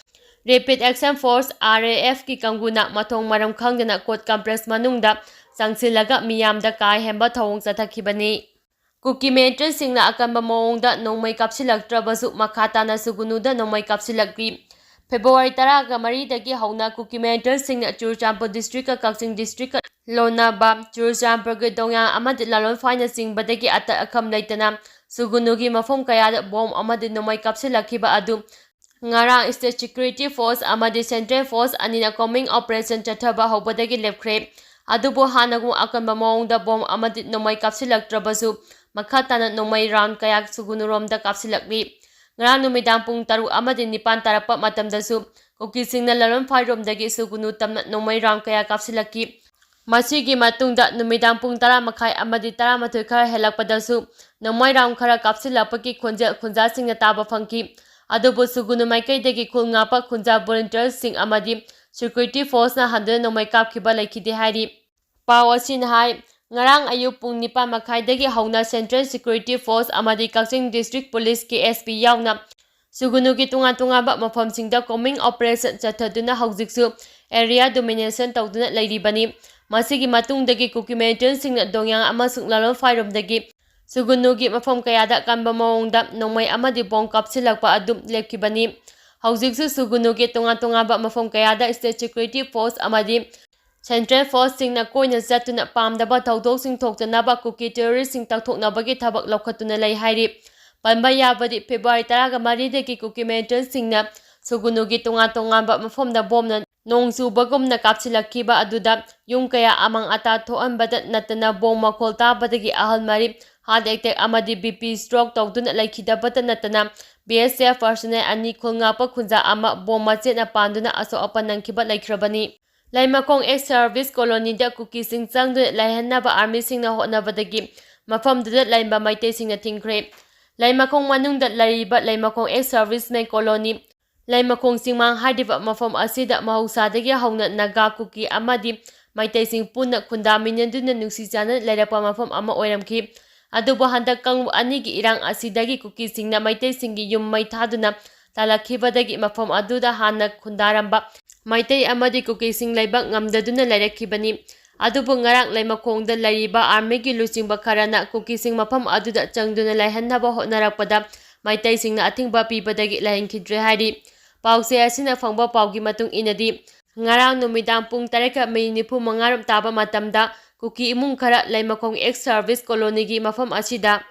Rapid Action Force, RAFꯀꯤ ꯀꯥꯡꯕꯨꯅ ꯃꯊꯣꯡ ꯃꯔꯝ ꯈꯪꯗꯅ court complex ꯃꯅꯨꯡꯗ ꯆꯪꯁꯤꯜꯂꯒ ꯃꯤꯌꯥꯝꯗ ꯀꯥ ꯍꯦꯟꯕ ꯊꯧꯑꯣꯡ ꯆꯠꯊꯈꯤꯕꯅꯤ꯫ ꯀꯨꯀꯤ militantꯁꯤꯡꯅ ꯑꯀꯟꯕ ꯃꯑꯣꯡꯗ ꯅꯣꯡꯃꯩ ꯀꯥꯞꯁꯤꯜꯂꯛꯇ꯭ꯔꯕꯁꯨ ꯃꯈꯥ ꯇꯥꯅ ꯁꯨꯒꯨꯅꯨꯗ ꯅꯣꯡꯃꯩ ꯀꯥꯞꯁꯤꯜꯂꯛꯂꯤ꯫ February ꯇꯔꯥꯒ ꯃꯔꯤꯗꯒꯤ ꯍꯧꯅ ꯀꯨꯀꯤ militantꯁꯤꯡꯅ ꯆꯨꯔꯆꯥꯟꯄꯨꯔ districtꯀ ꯀꯛꯆꯤꯡ districtꯀ ꯂꯣꯟꯅꯕ ꯆꯨꯔꯆꯥꯟꯄꯨꯔꯒꯤ ꯗꯣꯡꯌꯥꯡ ꯑꯃꯗꯤ ꯂꯥꯂꯣꯟꯐꯥꯏꯅꯆꯤꯡꯕꯗꯒꯤ ꯑꯇꯠ ꯑꯈꯝ ꯂꯩꯇꯅ ꯁꯨꯒꯨꯅꯨꯒꯤ ꯃꯐꯝ ꯀꯌꯥꯗ bomb ꯑꯃꯗꯤ ꯅꯣꯡꯃꯩ ꯀꯥꯞꯁꯤꯜꯂꯛꯈꯤꯕ ꯑꯗꯨ ꯉꯔꯥꯡ state security force ꯑꯃꯗꯤ central force ꯑꯅꯤꯅ combined operation ꯆꯠꯊꯕ ꯍꯧꯕꯗꯒꯤ ꯂꯦꯞꯈ꯭ꯔꯦ꯫ ꯑꯗꯨꯕꯨ ꯍꯥꯟꯅꯒꯨꯝ ꯑꯀꯟꯕ ꯃꯑꯣꯡꯗ bomb ꯑꯃꯗꯤ ꯅꯣꯡꯃꯩ ꯀꯥꯞꯁꯤꯜꯂꯛꯇ꯭ꯔꯕꯁꯨ ꯃꯈꯥ ꯇꯥꯅ ꯅꯣꯡꯃꯩ round ꯀꯌꯥ ꯁꯨꯒꯨꯅꯨꯔꯣꯝꯗ ꯀꯥꯞꯁꯤꯜꯂꯛꯂꯤ꯫ ꯉꯔꯥꯡ ꯅꯨꯃꯤꯗꯥꯡ ꯄꯨꯡ ꯇꯔꯨꯛ ꯑꯃꯗꯤ ꯅꯤꯄꯥꯟ ꯇꯥꯔꯛꯄ ꯃꯇꯝꯗꯁꯨ ꯀꯨꯀꯤꯁꯤꯡꯅ ꯂꯥꯂꯣꯟꯐꯥꯏꯔꯣꯝꯗꯒꯤ ꯁꯨꯒꯨꯅꯨ ꯇꯝꯅ ꯅꯣꯡꯃꯩ ꯔꯥꯎꯟ ꯀꯌꯥ ꯀꯥꯞꯁꯤꯜꯂꯛꯈꯤ꯫ ꯃꯁꯤꯒꯤ ꯃꯇꯨꯡꯗ ꯅꯨꯃꯤꯗꯥꯡ ꯄꯨꯡ ꯇꯔꯥ ꯃꯈꯥꯏ ꯑꯃꯗꯤ ꯇꯔꯥꯃꯥꯊꯣꯏ ꯈꯔ ꯍꯦꯜꯂꯛꯄꯗꯁꯨ ꯅꯣꯡꯃꯩ ꯔꯥꯎꯟ ꯈꯔ ꯀꯥꯞꯁꯤꯜꯂꯛꯄꯒꯤ ꯈꯣꯟꯖꯦꯜ ꯈꯨꯟꯖꯥꯁꯤꯡꯅ ꯇꯥꯕ ꯐꯪꯈꯤ꯫ ꯑꯗꯨꯕꯨ ꯁꯨꯒꯨꯅꯨ ꯃꯥꯏꯀꯩꯗꯒꯤ ꯈꯨꯜ ꯉꯥꯛꯄ ꯈꯨꯟꯖꯥ ꯚꯣꯂꯨꯟꯇꯤꯌꯔꯁꯤꯡ ꯑꯃꯗꯤ ꯁꯦꯀ꯭ꯌꯨꯔꯤꯇꯤ ꯐꯣꯔꯁꯅ ꯍꯟꯗꯨꯅ ꯅꯣꯡꯃꯩ ꯀꯥꯞꯈꯤꯕ ꯂꯩꯈꯤꯗꯦ ꯍꯥꯏꯔꯤ꯫ ꯄꯥꯎ ꯑꯁꯤꯅ ꯍꯥꯏ, ꯉꯔꯥꯡ ꯑꯌꯨꯛ ꯄꯨꯡ ꯅꯤꯄꯥꯟ ꯃꯈꯥꯏꯗꯒꯤ ꯍꯧꯅ ꯁꯦꯟꯇ꯭ꯔꯦꯜ ꯁꯦꯀ꯭ꯌꯨꯔꯤꯇꯤ ꯐꯣꯔꯁ ꯑꯃꯗꯤ ꯀꯛꯆꯤꯡ ꯗꯤꯁꯇ꯭ꯔꯤꯛ ꯄꯨꯂꯤꯁꯀꯤ ꯑꯦꯁ ꯄꯤ ꯌꯥꯎꯅ ꯁꯨꯒꯨꯅꯨꯒꯤ ꯇꯣꯉꯥꯟ ꯇꯣꯉꯥꯟꯕ ꯃꯐꯝꯁꯤꯡꯗ ꯀꯣꯝꯕꯤꯡ ꯑꯣꯄꯔꯦꯁꯟ ꯆꯠꯊꯗꯨꯅ ꯍꯧꯖꯤꯛꯁꯨ ꯑꯦꯔꯤꯌꯥ ꯗꯣꯃꯤꯅꯦꯁꯟ ꯇꯧꯗꯨꯅ ꯂꯩꯔꯤꯕꯅꯤ꯫ ꯃꯁꯤꯒꯤ ꯃꯇꯨꯡꯗꯒꯤ ꯀꯨꯀꯤ ꯃꯤꯂꯤꯇꯦꯟꯠꯁꯤꯡꯅ ꯗꯣꯡꯌꯥꯡ ꯑꯃꯁꯨꯡ ꯂꯥꯂꯣꯟꯐꯥꯏꯔꯣꯝꯗꯒꯤ ꯁꯨꯒꯨꯅꯨꯒꯤ ꯃꯐꯝ ꯀꯌꯥꯗ ꯀꯟꯕ ꯃꯑꯣꯡꯗ ꯅꯣꯡꯃꯩ ꯑꯃꯗꯤ ꯕꯣꯝ ꯀꯥꯞꯁꯤꯜꯂꯛꯄ ꯑꯗꯨꯝ ꯂꯦꯞꯈꯤꯕꯅꯤ꯫ ꯍꯧꯖꯤꯛꯁꯨ ꯁꯨꯒꯨꯅꯨꯒꯤ ꯇꯣꯉꯥꯟ ꯇꯣꯉꯥꯟꯕ ꯃꯐꯝ ꯀꯌꯥꯗ ꯁ꯭ꯇꯦꯠ ꯁꯦꯀ꯭ꯌꯨꯔꯤꯇꯤ ꯐꯣꯔꯁ ꯑꯃꯗꯤ ꯁꯦꯟꯇ꯭ꯔꯦꯜ ꯐꯣꯔꯁꯁꯤꯡꯅ ꯀꯣꯏꯅ ꯆꯠꯇꯨꯅ ꯄꯥꯝꯗꯕ ꯊꯧꯗꯣꯛꯁꯤꯡ ꯊꯣꯛꯇꯅꯕ ꯀꯨꯀꯤ ꯇꯦꯔꯣꯔꯤꯁ꯭ꯠꯁꯤꯡ ꯇꯛꯊꯣꯛꯅꯕꯒꯤ ꯊꯕꯛ ꯂꯧꯈꯠꯇꯨꯅ ꯂꯩ ꯍꯥꯏꯔꯤ꯫ ꯄꯟꯕ ꯌꯥꯕꯗꯤ, ꯐꯦꯕ꯭ꯔꯨꯋꯥꯔꯤ ꯇꯔꯥꯒ ꯃꯔꯤꯗꯒꯤ ꯀꯨꯀꯤ ꯃꯤꯂꯤꯇꯦꯟꯠꯁꯤꯡꯅ ꯁꯨꯒꯨꯅꯨꯒꯤ ꯇꯣꯉꯥꯟ ꯇꯣꯉꯥꯟꯕ ꯃꯐꯝꯗ ꯕꯣꯝꯅ ꯅꯣꯡ ꯆꯨꯕꯒꯨꯝꯅ ꯀꯥꯞꯁꯤꯜꯂꯛꯈꯤꯕ ꯑꯗꯨꯗ ꯌꯨꯝ ꯀꯌꯥ ꯑꯃꯥꯡ ꯑꯇꯥ ꯊꯣꯛꯍꯟꯕꯗ ꯅꯠꯇꯅ ꯕꯣꯝ ꯃꯈꯣꯜ ꯇꯥꯕꯗꯒꯤ ꯑꯍꯜ ꯃꯔꯤ ꯍꯥꯔꯠ ꯑꯦꯇꯦꯛ ꯑꯃꯗꯤ ꯕꯤ ꯄꯤ ꯁ꯭ꯇ꯭ꯔꯣꯛ ꯇꯧꯗꯨꯅ ꯂꯩꯈꯤꯗꯕꯇ ꯅꯠꯇꯅ ꯕꯤ ꯑꯦꯁ ꯑꯦꯐ ꯄꯔꯁꯅꯦꯜ ꯑꯅꯤ, ꯈꯨꯜ ꯉꯥꯛꯄ ꯈꯨꯟꯖꯥ ꯑꯃ ꯕꯣꯝ ꯃꯆꯦꯠꯅ ꯄꯥꯟꯗꯨꯅ ꯑꯁꯣꯛ ꯑꯄꯟ ꯅꯪꯈꯤꯕ ꯂꯩꯈ꯭ꯔꯕꯅꯤ꯫ ꯂꯩꯃꯈꯣꯡ ꯑꯦꯛꯁ ꯁꯔꯚꯤꯁ ꯀꯣꯂꯣꯅꯤꯗ ꯀꯨꯀꯤꯁꯤꯡ ꯆꯪꯗꯨꯅ ꯂꯩꯍꯟꯅꯕ ꯑꯥꯔꯃꯤꯁꯤꯡꯅ ꯍꯣꯠꯅꯕꯗꯒꯤ ꯃꯐꯝꯗꯨꯗ ꯂꯩꯔꯝꯕ ꯃꯩꯇꯩꯁꯤꯡꯅ ꯊꯤꯡꯈ꯭ꯔꯦ꯫ ꯂꯩꯃꯈꯣꯡ ꯃꯅꯨꯡꯗ ꯂꯩꯔꯤꯕ ꯂꯩꯃꯈꯣꯡ ꯑꯦꯛꯁ ꯁꯔꯚꯤꯁꯃꯦꯟ ꯀꯣꯂꯣꯅꯤ, ꯂꯩꯃꯈꯣꯡ ꯆꯤꯡꯃꯥꯡ ꯍꯥꯏꯔꯤꯕ ꯃꯐꯝ ꯑꯁꯤꯗ ꯃꯍꯧꯁꯥꯗꯒꯤ ꯍꯧꯅ ꯅꯥꯒꯥ, ꯀꯨꯀꯤ ꯑꯃꯗꯤ ꯃꯩꯇꯩꯁꯤꯡ ꯄꯨꯟꯅ ꯈꯨꯟꯗꯥꯃꯤꯟꯅꯗꯨꯅ ꯅꯨꯡꯁꯤ ꯆꯥꯟꯅꯅ ꯂꯩꯔꯛꯄ ꯃꯐꯝ ꯑꯃ ꯑꯣꯏꯔꯝꯈꯤ꯫ ꯑꯗꯨꯕꯨ ꯍꯟꯗꯛ ꯀꯥꯡꯂꯨꯞ ꯑꯅꯤꯒꯤ ꯏꯔꯥꯡ ꯑꯁꯤꯗꯒꯤ ꯀꯨꯀꯤꯁꯤꯡꯅ ꯃꯩꯇꯩꯁꯤꯡꯒꯤ ꯌꯨꯝ ꯃꯩ ꯊꯥꯗꯨꯅ ꯇꯥꯜꯂꯛꯈꯤꯕꯗꯒꯤ ꯃꯐꯝ ꯑꯗꯨꯗ ꯍꯥꯟꯅ ꯈꯨꯟꯗꯥꯔꯝꯕ ꯃꯩꯇꯩ ꯑꯃꯗꯤ ꯀꯨꯀꯤꯁꯤꯡ ꯂꯩꯕ ꯉꯝꯗꯗꯨꯅ ꯂꯩꯔꯛꯈꯤꯕꯅꯤ꯫ ꯑꯗꯨꯕꯨ ꯉꯔꯥꯡ ꯂꯩꯃꯈꯣꯡꯗ ꯂꯩꯔꯤꯕ ꯑꯥꯔꯃꯤꯒꯤ ꯂꯨꯆꯤꯡꯕ ꯈꯔꯅ ꯀꯨꯀꯤꯁꯤꯡ ꯃꯐꯝ ꯑꯗꯨꯗ ꯆꯪꯗꯨꯅ ꯂꯩꯍꯟꯅꯕ ꯍꯣꯠꯅꯔꯛꯄꯗ ꯃꯩꯇꯩꯁꯤꯡꯅ ꯑꯊꯤꯡꯕ ꯄꯤꯕꯗꯒꯤ ꯂꯩꯍꯟꯈꯤꯗ꯭ꯔꯦ ꯍꯥꯏꯔꯤ꯫ ꯄꯥꯎꯆꯦ ꯑꯁꯤꯅ ꯐꯪꯕ ꯄꯥꯎꯒꯤ ꯃꯇꯨꯡ ꯏꯟꯅꯗꯤ, ꯉꯔꯥꯡ ꯅꯨꯃꯤꯗꯥꯡ ꯄꯨꯡ ꯇꯔꯦꯠꯀ ꯃꯤꯅꯤꯠ ꯅꯤꯐꯨ ꯃꯉꯥ ꯔꯣꯝ ꯇꯥꯕ ꯃꯇꯝꯗ ꯀꯨꯀꯤ ꯏꯃꯨꯡ ꯈꯔ ꯂꯩꯃꯈꯣꯡ ꯑꯦꯛꯁ ꯁꯔꯚꯤꯁ ꯀꯣꯂꯣꯅꯤꯒꯤ ꯃꯐꯝ ꯑꯁꯤꯗ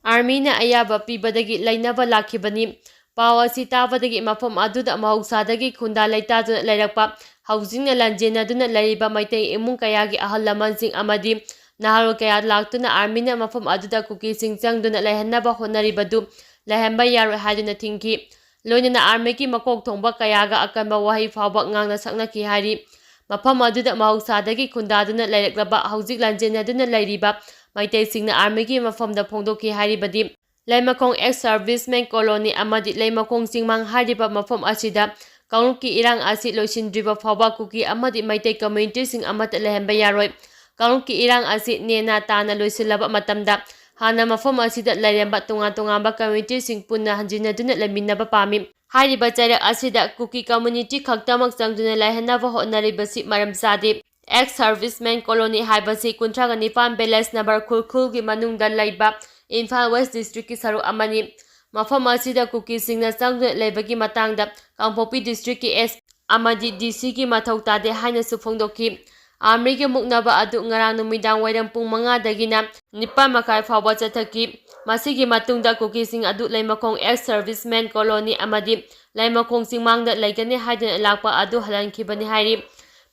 ꯑꯥꯔꯃꯤꯅ ꯑꯌꯥꯕ ꯄꯤꯕꯗꯒꯤ ꯂꯩꯅꯕ ꯂꯥꯛꯈꯤꯕꯅꯤ꯫ ꯄꯥꯎ ꯑꯁꯤ ꯇꯥꯕꯗꯒꯤ ꯃꯐꯝ ꯑꯗꯨꯗ ꯃꯍꯧꯁꯥꯗꯒꯤ ꯈꯨꯟꯗꯥ ꯂꯩꯇꯥꯗꯨꯅ ꯂꯩꯔꯛꯄ ꯍꯧꯖꯤꯛꯅ ꯂꯥꯟꯖꯦꯟꯅꯗꯨꯅ ꯂꯩꯔꯤꯕ ꯃꯩꯇꯩ ꯏꯃꯨꯡ ꯀꯌꯥꯒꯤ ꯑꯍꯜ ꯂꯃꯟꯁꯤꯡ ꯑꯃꯗꯤ ꯅꯍꯥꯔꯣꯜ ꯀꯌꯥ ꯂꯥꯛꯇꯨꯅ ꯑꯥꯔꯃꯤꯅ ꯃꯐꯝ ꯑꯗꯨꯗ ꯀꯨꯀꯤꯁꯤꯡ ꯆꯪꯗꯨꯅ ꯂꯩꯍꯟꯅꯕ ꯍꯣꯠꯅꯔꯤꯕꯗꯨ ꯂꯩꯍꯟꯕ ꯌꯥꯔꯣꯏ ꯍꯥꯏꯗꯨꯅ ꯊꯤꯡꯈꯤ꯫ ꯂꯣꯏꯅꯅ armyꯒꯤ ꯃꯀꯣꯛ ꯊꯣꯡꯕ ꯀꯌꯥꯒ ꯑꯀꯟꯕ ꯋꯥꯍꯩ ꯐꯥꯎꯕ ꯉꯥꯡꯅ ꯁꯛꯅꯈꯤ ꯍꯥꯏꯔꯤ꯫ ꯃꯐꯝ ꯑꯗꯨꯗ ꯃꯍꯧꯁꯥꯗꯒꯤ ꯈꯨꯟꯗꯥꯗꯨꯅ ꯂꯩꯔꯛꯂꯕ, ꯍꯧꯖꯤꯛ ꯂꯥꯟꯖꯦꯟꯅꯗꯨꯅ ꯂꯩꯔꯤꯕ ꯃꯩꯇꯩꯁꯤꯡꯅ armyꯒꯤ ꯃꯐꯝꯗ ꯐꯣꯡꯗꯣꯛꯈꯤ ꯍꯥꯏꯔꯤꯕꯗꯤ, ꯂꯩꯃꯈꯣꯡ ex servicemen colony ꯑꯃꯗꯤ ꯂꯩꯃꯈꯣꯡ ꯆꯤꯡꯃꯥꯡ ꯍꯥꯏꯔꯤꯕ ꯃꯐꯝ ꯑꯁꯤꯗ ꯀꯥꯡꯂꯨꯞꯀꯤ ꯏꯔꯥꯡ ꯑꯁꯤ ꯂꯣꯏꯁꯤꯟꯗ꯭ꯔꯤꯕ ꯐꯥꯎꯕ ꯀꯨꯀꯤ ꯑꯃꯗꯤ ꯃꯩꯇꯩ communityꯁꯤꯡ ꯑꯃꯠꯇ ꯂꯩꯍꯟꯕ ꯌꯥꯔꯣꯏ꯫ ꯀꯥꯡꯂꯨꯞꯀꯤ ꯏꯔꯥꯡ ꯑꯁꯤ ꯅꯦꯅꯥ ꯇꯥꯅ ꯂꯣꯏꯁꯤꯜꯂꯕ ꯃꯇꯝꯗ, ꯍꯥꯟꯅ ꯃꯐꯝ ꯑꯁꯤꯗ ꯂꯩꯔꯝꯕ ꯇꯣꯉꯥꯟ ꯇꯣꯉꯥꯟꯕ communityꯁꯤꯡ ꯄꯨꯟꯅ ꯍꯟꯖꯤꯟꯅꯗꯨꯅ ꯂꯩꯃꯤꯟꯅꯕ ꯄꯥꯝꯃꯤ꯫ ꯍꯥꯏꯔꯤꯕ ꯆꯩꯔꯛ ꯑꯁꯤꯗ ꯀꯨꯀꯤ community ꯈꯛꯇꯃꯛ ꯆꯪꯗꯨꯅ ꯂꯩꯍꯟꯅꯕ ꯍꯣꯠꯅꯔꯤꯕꯁꯤ ꯃꯔꯝ ꯆꯥꯗꯦ꯫ Ex servicemen colony ꯍꯥꯏꯕꯁꯤ ꯀꯨꯟꯊ꯭ꯔꯥꯒ ꯅꯤꯄꯥꯟ village number ꯈꯨꯔꯈꯨꯜꯒꯤ ꯃꯅꯨꯡꯗ ꯂꯩꯕ ꯏꯝꯐꯥꯜ West districtꯀꯤ ꯁꯔꯨꯛ ꯑꯃꯅꯤ꯫ ꯃꯐꯝ ꯑꯁꯤꯗ ꯀꯨꯀꯤꯁꯤꯡꯅ ꯆꯪꯗꯨꯅ ꯂꯩꯕꯒꯤ ꯃꯇꯥꯡꯗ ꯀꯥꯡꯄꯣꯛꯄꯤ districtꯀꯤ S ꯑꯃꯗꯤ DCꯒꯤ ꯃꯊꯧ ꯇꯥꯗꯦ ꯍꯥꯏꯅꯁꯨ ꯐꯣꯡꯗꯣꯛꯈꯤ꯫ Armyꯒꯤ ꯃꯨꯛꯅꯕ ꯑꯗꯨ ꯉꯔꯥꯡ ꯅꯨꯃꯤꯗꯥꯡ ꯋꯥꯏꯔꯝ ꯄꯨꯡ ꯃꯉꯥꯗꯒꯤꯅ ꯅꯤꯄꯥꯟ ꯃꯈꯥꯏ ꯐꯥꯎꯕ ꯆꯠꯊꯈꯤ꯫ ꯃꯁꯤꯒꯤ ꯃꯇꯨꯡꯗ ꯀꯨꯀꯤꯁꯤꯡ ꯑꯗꯨ ꯂꯩꯃꯈꯣꯡ ex servicemen colony ꯑꯃꯗꯤ ꯂꯩꯃꯈꯣꯡ ꯆꯤꯡꯃꯥꯡꯗ ꯂꯩꯒꯅꯤ ꯍꯥꯏꯗꯨꯅ ꯂꯥꯛꯄ ꯑꯗꯨ ꯍꯜꯍꯟꯈꯤꯕꯅꯤ ꯍꯥꯏꯔꯤ꯫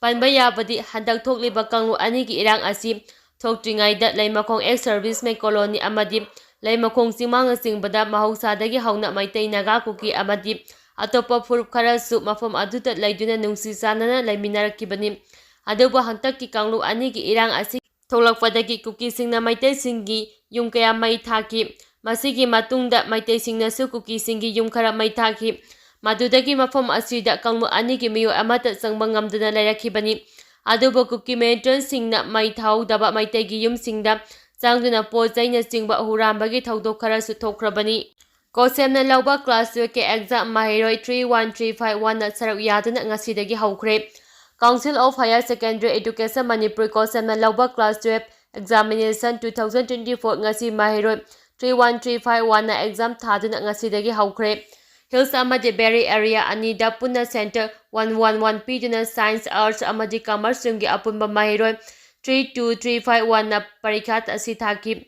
ꯄꯟꯕ ꯌꯥꯕꯗꯤ, ꯍꯟꯗꯛ ꯊꯣꯛꯂꯤꯕ ꯀꯥꯡꯂꯨꯞ ꯑꯅꯤꯒꯤ ꯏꯔꯥꯡ ꯑꯁꯤ ꯊꯣꯛꯇ꯭ꯔꯤꯉꯩꯗ ꯂꯩꯃꯈꯣꯡ ex servicemen colony ꯑꯃꯗꯤ ꯂꯩꯃꯈꯣꯡ ꯆꯤꯡꯃꯥꯡꯅꯆꯤꯡꯕꯗ ꯃꯍꯧꯁꯥꯗꯒꯤ ꯍꯧꯅ ꯃꯩꯇꯩ, ꯅꯥꯒꯥ, ꯀꯨꯀꯤ ꯑꯃꯗꯤ ꯑꯇꯣꯞꯄ ꯐꯨꯔꯨꯞ ꯈꯔꯁꯨ ꯃꯐꯝ ꯑꯗꯨꯗ ꯂꯩꯗꯨꯅ ꯅꯨꯡꯁꯤ ꯆꯥꯟꯅꯅ ꯂꯩꯃꯤꯟꯅꯔꯛꯈꯤꯕꯅꯤ꯫ ꯑꯗꯨꯕꯨ ꯍꯟꯗꯛꯀꯤ ꯀꯥꯡꯂꯨꯞ ꯑꯅꯤꯒꯤ ꯏꯔꯥꯡ ꯑꯁꯤ ꯊꯣꯛꯂꯛꯄꯗꯒꯤ ꯀꯨꯀꯤꯁꯤꯡꯅ ꯃꯩꯇꯩꯁꯤꯡꯒꯤ ꯌꯨꯝ ꯀꯌꯥ ꯃꯩ ꯊꯥꯈꯤ꯫ ꯃꯁꯤꯒꯤ ꯃꯇꯨꯡꯗ ꯃꯩꯇꯩꯁꯤꯡꯅꯁꯨ ꯀꯨꯀꯤꯁꯤꯡꯒꯤ ꯌꯨꯝ ꯈꯔ ꯃꯩ ꯊꯥꯈꯤ꯫ ꯃꯗꯨꯗꯒꯤ ꯃꯐꯝ ꯑꯁꯤꯗ ꯀꯥꯡꯂꯨꯞ ꯑꯅꯤꯒꯤ ꯃꯤꯑꯣꯏ ꯑꯃꯠꯇ ꯆꯪꯕ ꯉꯝꯗꯅ ꯂꯩꯔꯛꯈꯤꯕꯅꯤ꯫ ꯑꯗꯨꯕꯨ ꯀꯨꯀꯤ militantꯁꯤꯡꯅ ꯃꯩ ꯊꯥꯍꯧꯗꯕ ꯃꯩꯇꯩꯒꯤ ꯌꯨꯝꯁꯤꯡꯗ ꯆꯪꯗꯨꯅ ꯄꯣꯠ ꯆꯩꯅꯆꯤꯡꯕ ꯍꯨꯔꯥꯟꯕꯒꯤ ꯊꯧꯗꯣꯛ ꯈꯔꯁꯨ ꯊꯣꯛꯈ꯭ꯔꯕꯅꯤ꯫ ꯀꯣꯁꯦꯝꯅ ꯂꯧꯕ class twelveꯀꯤ exam ꯃꯍꯩꯔꯣꯏ three one three five oneꯅ ꯁꯔꯨꯛ ꯌꯥꯗꯨꯅ ꯉꯁꯤꯗꯒꯤ ꯍꯧꯈ꯭ꯔꯦ꯫ Council of Higher Secondary Education Manipur ꯀꯣꯁꯦꯝꯅ ꯂꯧꯕ class twelve examination two thousand twenty four ꯉꯁꯤ ꯃꯍꯩꯔꯣꯏ three one three five oneꯅ exam ꯊꯥꯗꯨꯅ ꯉꯁꯤꯗꯒꯤ ꯍꯧꯈ꯭ꯔꯦ꯫ Hills ꯑꯃꯗꯤ Valley area ꯑꯅꯤꯗ ꯄꯨꯟꯅ center one one one ꯄꯤꯗꯨꯅ science, arts ꯑꯃꯗꯤ commerce streamꯒꯤ ꯑꯄꯨꯟꯕ ꯃꯍꯩꯔꯣꯏ three two three five oneꯅ ꯄꯔꯤꯈꯥ ꯑꯁꯤ ꯊꯥꯈꯤ꯫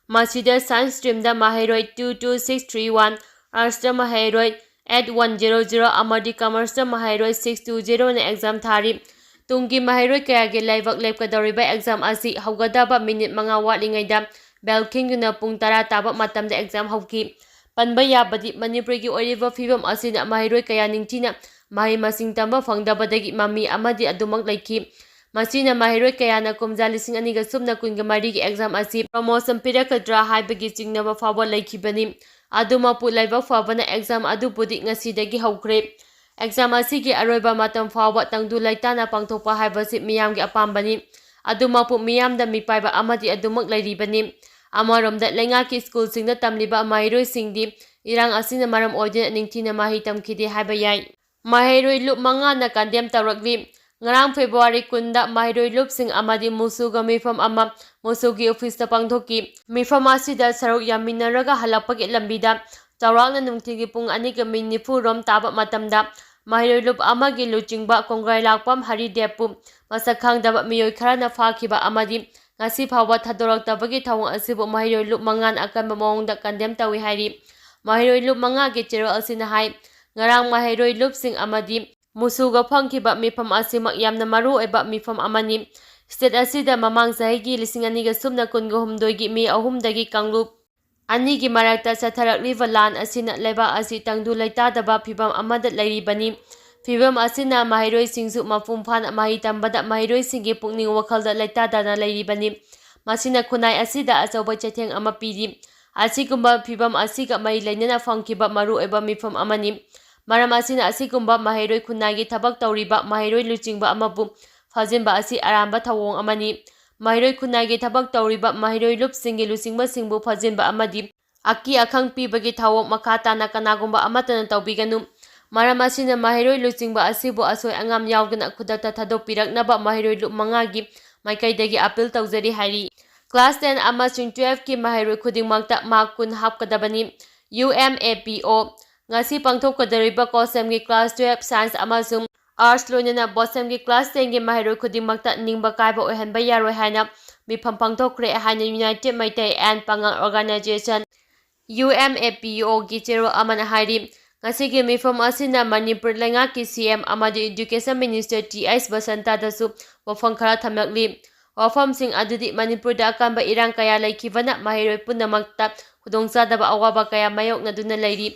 ꯃꯁꯤꯗ science streamꯗ ꯃꯍꯩꯔꯣꯏ two two six three one, artsꯇ ꯃꯍꯩꯔꯣꯏ eight one zero zero ꯑꯃꯗꯤ commerceꯇ ꯃꯍꯩꯔꯣꯏ six two zeroꯅ exam ꯊꯥꯔꯤ꯫ ꯇꯨꯡꯒꯤ ꯃꯍꯩꯔꯣꯏ ꯀꯌꯥꯒꯤ ꯂꯥꯏꯕꯛ ꯂꯦꯞꯀꯗꯧꯔꯤꯕ exam ꯑꯁꯤ ꯍꯧꯒꯗꯕ minute ꯃꯉꯥ ꯋꯥꯠꯂꯤꯉꯩꯗ bell ꯈꯤꯡꯗꯨꯅ ꯄꯨꯡ ꯇꯔꯥ ꯇꯥꯕ ꯃꯇꯝꯗ exam ꯍꯧꯈꯤ꯫ ꯄꯟꯕ ꯌꯥꯕꯗꯤ ꯃꯅꯤꯄꯨꯔꯒꯤ ꯑꯣꯏꯔꯤꯕ ꯐꯤꯕꯝ ꯑꯁꯤꯅ ꯃꯍꯩꯔꯣꯏ ꯀꯌꯥ ꯅꯤꯡꯊꯤꯅ ꯃꯍꯩ ꯃꯁꯤꯡ ꯇꯝꯕ ꯐꯪꯗꯕꯗꯒꯤ ꯃꯃꯤ ꯑꯃꯗꯤ ꯑꯗꯨꯃꯛ ꯂꯩꯈꯤ꯫ ꯃꯁꯤꯅ ꯃꯍꯩꯔꯣꯏ ꯀꯌꯥꯅ ꯀꯨꯝꯖꯥ ꯂꯤꯁꯤꯡ ꯑꯅꯤꯒ ꯁꯨꯞꯅ ꯀꯨꯟꯒ ꯃꯔꯤꯒꯤ exam ꯑꯁꯤ promotion ꯄꯤꯔꯛꯀꯗ꯭ꯔꯥ ꯍꯥꯏꯕꯒꯤ ꯆꯤꯡꯅꯕ ꯐꯥꯎꯕ ꯂꯩꯈꯤꯕꯅꯤ꯫ ꯑꯗꯨꯃꯛꯄꯨ ꯂꯥꯏꯕꯛ ꯐꯕꯅ exam ꯑꯗꯨꯕꯨꯗꯤ ꯉꯁꯤꯗꯒꯤ ꯍꯧꯈ꯭ꯔꯦ꯫ Exam ꯑꯁꯤꯒꯤ ꯑꯔꯣꯏꯕ ꯃꯇꯝ ꯐꯥꯎꯕ ꯇꯪꯗꯨ ꯂꯩꯇꯥꯅ ꯄꯥꯡꯊꯣꯛꯄ ꯍꯥꯏꯕꯁꯤ ꯃꯤꯌꯥꯝꯒꯤ ꯑꯄꯥꯝꯕꯅꯤ꯫ ꯑꯗꯨꯃꯛꯄꯨ ꯃꯤꯌꯥꯝꯗ ꯃꯤꯄꯥꯏꯕ ꯑꯃꯗꯤ ꯑꯗꯨꯃꯛ ꯂꯩꯔꯤꯕꯅꯤ꯫ ꯑꯃꯔꯣꯝꯗ ꯂꯩꯉꯥꯛꯀꯤ ꯁ꯭ꯀꯨꯜꯁꯤꯡꯗ ꯇꯝꯂꯤꯕ ꯃꯍꯩꯔꯣꯏꯁꯤꯡꯗꯤ ꯏꯔꯥꯡ ꯑꯁꯤꯅ ꯃꯔꯝ ꯑꯣꯏꯗꯨꯅ ꯅꯤꯡꯊꯤꯅ ꯃꯍꯩ ꯇꯝꯈꯤꯗꯦ ꯍꯥꯏꯕ ꯌꯥꯏ꯫ ꯃꯍꯩꯔꯣꯏ ꯂꯨꯞ ꯃꯉꯥꯅ condemn ꯇꯧꯔꯛꯂꯤ꯫ ꯉꯔꯥꯡ February ꯀꯨꯟꯗ ꯃꯍꯩꯔꯣꯏ ꯂꯨꯞꯁꯤꯡ ꯑꯃꯗꯤ ꯃꯨꯁꯨꯒ ꯃꯤꯐꯝ ꯑꯃ ꯃꯨꯁꯨꯒꯤ officeꯇ ꯄꯥꯡꯊꯣꯛꯈꯤ꯫ ꯃꯤꯐꯝ ꯑꯁꯤꯗ ꯁꯔꯨꯛ ꯌꯥꯃꯤꯟꯅꯔꯒ ꯍꯜꯂꯛꯄꯒꯤ ꯂꯝꯕꯤꯗ ꯆꯥꯎꯔꯥꯛꯅ ꯅꯨꯡꯊꯤꯜꯒꯤ ꯄꯨꯡ ꯑꯅꯤꯒ minute ꯅꯤꯐꯨ ꯔꯣꯝ ꯇꯥꯕ ꯃꯇꯝꯗ ꯃꯍꯩꯔꯣꯏ ꯂꯨꯞ ꯑꯃꯒꯤ ꯂꯨꯆꯤꯡꯕ ꯀꯣꯡꯒ꯭ꯔꯩꯂꯥꯛꯄꯝ ꯍꯔꯤꯗꯦꯕꯄꯨ ꯃꯁꯛ ꯈꯪꯗꯕ ꯃꯤꯑꯣꯏ ꯈꯔꯅ ꯐꯥꯈꯤꯕ ꯑꯃꯗꯤ ꯉꯁꯤ ꯐꯥꯎꯕ ꯊꯥꯗꯣꯔꯛꯇꯕꯒꯤ ꯊꯧꯑꯣꯡ ꯑꯁꯤꯕꯨ ꯃꯍꯩꯔꯣꯏ ꯂꯨꯞ ꯃꯉꯥꯅ ꯑꯀꯟꯕ ꯃꯑꯣꯡꯗ condemn ꯇꯧꯏ ꯍꯥꯏꯔꯤ꯫ ꯃꯍꯩꯔꯣꯏ ꯂꯨꯞ ꯃꯉꯥꯒꯤ ꯆꯦꯔꯣꯜ ꯑꯁꯤꯅ ꯍꯥꯏ, ꯉꯔꯥꯡ ꯃꯍꯩꯔꯣꯏ ꯂꯨꯞꯁꯤꯡ ꯑꯃꯗꯤ ꯃꯨꯁꯨꯒ ꯐꯪꯈꯤꯕ ꯃꯤꯐꯝ ꯑꯁꯤꯃꯛ ꯌꯥꯝꯅ ꯃꯔꯨ ꯑꯣꯏꯕ ꯃꯤꯐꯝ ꯑꯃꯅꯤ꯫ State ꯑꯁꯤꯗ ꯃꯃꯥꯡ ꯆꯍꯤꯒꯤ ꯂꯤꯁꯤꯡ ꯑꯅꯤꯒ ꯁꯨꯞꯅ ꯀꯨꯟꯒ ꯍꯨꯝꯗꯣꯏꯒꯤ May ꯑꯍꯨꯝꯗꯒꯤ ꯀꯥꯡꯂꯨꯞ ꯑꯅꯤꯒꯤ ꯃꯔꯛꯇ ꯆꯠꯊꯔꯛꯂꯤꯕ ꯂꯥꯟ ꯑꯁꯤꯅ ꯂꯩꯕꯥꯛ ꯑꯁꯤ ꯇꯪꯗꯨ ꯂꯩꯇꯥꯗꯕ ꯐꯤꯚꯝ ꯑꯃꯗ ꯂꯩꯔꯤꯕꯅꯤ꯫ ꯐꯤꯚꯝ ꯑꯁꯤꯅ ꯃꯍꯩꯔꯣꯏꯁꯤꯡꯁꯨ ꯃꯄꯨꯡ ꯐꯥꯅ ꯃꯍꯩ ꯇꯝꯕꯗ ꯃꯍꯩꯔꯣꯏꯁꯤꯡꯒꯤ ꯄꯨꯛꯅꯤꯡ ꯋꯥꯈꯜꯗ ꯂꯩꯇꯥꯗꯅ ꯂꯩꯔꯤꯕꯅꯤ꯫ ꯃꯁꯤꯅ ꯈꯨꯟꯅꯥꯏ ꯑꯁꯤꯗ ꯑꯆꯧꯕ ꯆꯩꯊꯦꯡ ꯑꯃ ꯄꯤꯔꯤ꯫ ꯑꯁꯤꯒꯨꯝꯕ ꯐꯤꯚꯝ ꯑꯁꯤꯒ ꯃꯔꯤ ꯂꯩꯅꯅ ꯐꯪꯈꯤꯕ ꯃꯔꯨꯑꯣꯏꯕ ꯃꯤꯐꯝ ꯑꯃꯅꯤ꯫ ꯃꯔꯝ ꯑꯁꯤꯅ ꯑꯁꯤꯒꯨꯝꯕ ꯃꯍꯩꯔꯣꯏ ꯈꯨꯟꯅꯥꯏꯒꯤ ꯊꯕꯛ ꯇꯧꯔꯤꯕ ꯃꯍꯩꯔꯣꯏ ꯂꯨꯆꯤꯡꯕ ꯑꯃꯕꯨ ꯐꯥꯖꯤꯟꯕ ꯑꯁꯤ ꯑꯔꯥꯟꯕ ꯊꯧꯑꯣꯡ ꯑꯃꯅꯤ꯫ ꯃꯍꯩꯔꯣꯏ ꯈꯨꯟꯅꯥꯏꯒꯤ ꯊꯕꯛ ꯇꯧꯔꯤꯕ ꯃꯍꯩꯔꯣꯏ ꯂꯨꯞꯁꯤꯡꯒꯤ ꯂꯨꯆꯤꯡꯕꯁꯤꯡꯕꯨ ꯐꯥꯖꯤꯟꯕ ꯑꯃꯗꯤ ꯑꯀꯤ ꯑꯈꯪ ꯄꯤꯕꯒꯤ ꯊꯧꯑꯣꯡ ꯃꯈꯥ ꯇꯥꯅ ꯀꯅꯥꯒꯨꯝꯕ ꯑꯃꯠꯇꯅ ꯇꯧꯕꯤꯒꯅꯨ꯫ ꯃꯔꯝ ꯑꯁꯤꯅ ꯃꯍꯩꯔꯣꯏ ꯂꯨꯆꯤꯡꯕ ꯑꯁꯤꯕꯨ ꯑꯁꯣꯏ ꯑꯉꯥꯝ ꯌꯥꯎꯗꯅ ꯈꯨꯗꯛꯇ ꯊꯥꯗꯣꯛꯄꯤꯔꯛꯅꯕ ꯃꯍꯩꯔꯣꯏ ꯂꯨꯞ ꯃꯉꯥꯒꯤ ꯃꯥꯏꯀꯩꯗꯒꯤ appeal ꯇꯧꯖꯔꯤ ꯍꯥꯏꯔꯤ꯫ Class ten ꯑꯃꯁꯨꯡ twelveꯀꯤ ꯃꯍꯩꯔꯣꯏ ꯈꯨꯗꯤꯡꯃꯛꯇ mark ꯀꯨꯟ ꯍꯥꯞꯀꯗꯕꯅꯤ꯫ UMAPO ꯉꯁꯤ ꯄꯥꯡꯊꯣꯛꯀꯗꯧꯔꯤꯕ COHSEMꯒꯤ class twelve science ꯑꯃꯁꯨꯡ arts ꯂꯣꯏꯅꯅ BOSEMꯒꯤ class tenꯒꯤ ꯃꯍꯩꯔꯣꯏ ꯈꯨꯗꯤꯡꯃꯛꯇ ꯅꯤꯡꯕ ꯀꯥꯏꯕ ꯑꯣꯏꯍꯟꯕ ꯌꯥꯔꯣꯏ ꯍꯥꯏꯅ ꯃꯤꯐꯝ ꯄꯥꯡꯊꯣꯛꯈ꯭ꯔꯦ ꯍꯥꯏꯅ United Meitei and Pangal Organisation, UMAPOꯒꯤ ꯆꯦꯔꯣꯜ ꯑꯃꯅ ꯍꯥꯏꯔꯤ꯫ ꯉꯁꯤꯒꯤ ꯃꯤꯐꯝ ꯑꯁꯤꯅ ꯃꯅꯤꯄꯨꯔ ꯂꯩꯉꯥꯛꯀꯤ CM ꯑꯃꯗꯤ Education Minister ꯇꯤ ꯑꯩꯆ ꯕꯁꯟꯇꯗꯁꯨ ꯋꯥꯐꯝ ꯈꯔ ꯊꯝꯂꯛꯂꯤ꯫ ꯋꯥꯐꯝꯁꯤꯡ ꯑꯗꯨꯗꯤ ꯃꯅꯤꯄꯨꯔꯗ ꯑꯀꯟꯕ ꯏꯔꯥꯡ ꯀꯌꯥ ꯂꯩꯈꯤꯕꯅ ꯃꯍꯩꯔꯣꯏ ꯄꯨꯝꯅꯃꯛꯇ ꯈꯨꯗꯣꯡꯆꯥꯗꯕ ꯑꯋꯥꯕ ꯀꯌꯥ ꯃꯥꯌꯣꯛꯅꯗꯨꯅ ꯂꯩꯔꯤ꯫